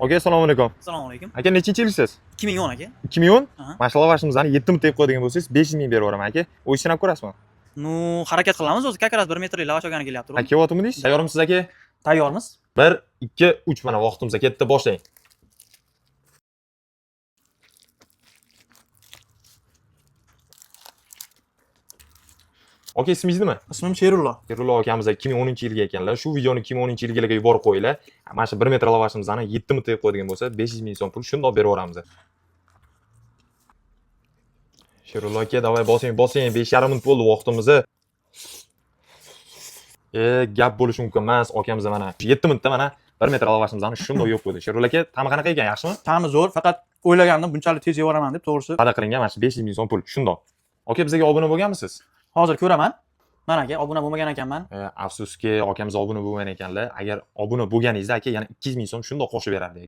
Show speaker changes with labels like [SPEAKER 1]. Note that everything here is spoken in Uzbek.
[SPEAKER 1] Aka, assalomu alaykum.
[SPEAKER 2] Assalomu alaykum.
[SPEAKER 1] Aka, nechinchi yilsiz?
[SPEAKER 2] 2010 aka.
[SPEAKER 1] 2010?
[SPEAKER 2] Aha.
[SPEAKER 1] Mana shu lavashimizni 7 minutda yeb qo'yadigan bo'lsangiz, 500 ming berib yuboraman aka. O'zingiz sinab ko'rasizmi?
[SPEAKER 2] Ну, harakat qilamiz o'zi. Как раз 1 metrlik lavash olgani kelyapti.
[SPEAKER 1] Ha, kelyaptimi deysiz? Tayyormisiz aka?
[SPEAKER 2] Tayyormiz.
[SPEAKER 1] 1, 2, 3, mana vaqtimiz ketdi, boshlang. Aka, ismingiz nima?
[SPEAKER 2] Ismim Sherullo.
[SPEAKER 1] Sherullo akamiz 2010-yilga ekanlar. Shu videoni 2010-yilgilarga yuborib qo'yinglar. Mana shu 1 metr lavashimizni 7 minutda yeb qo'yadigan bo'lsa, 500 ming so'm pul shundoq berib yuboramiz. Sherullo aka, давай bosing, bosing. 5,5 minut bo'ldi vaqtimiz. Gap bo'lishi mumkin emas, akamiz mana 7 minutda mana 1 metr lavashimizni shundoq yeb qo'ydi. Sherullo aka, ta'mi qanaqa ekan, yaxshimi?
[SPEAKER 2] Ta'mi zo'r, faqat o'ylagandim bunchalik tez yeb deb, to'g'risi.
[SPEAKER 1] Va'da qilingan mana shu 500 ming so'm pul shundoq. Aka, bizga obuna bo'lganmisiz?
[SPEAKER 2] Hozir ko'raman. Mana aka, obuna bo'lmagan ekanman.
[SPEAKER 1] Afsuski, akamiz obuna bo'lmagan ekanlar. Agar obuna bo'lganingizda aka, yana 200 ming so'm shundoq qo'shib berardik.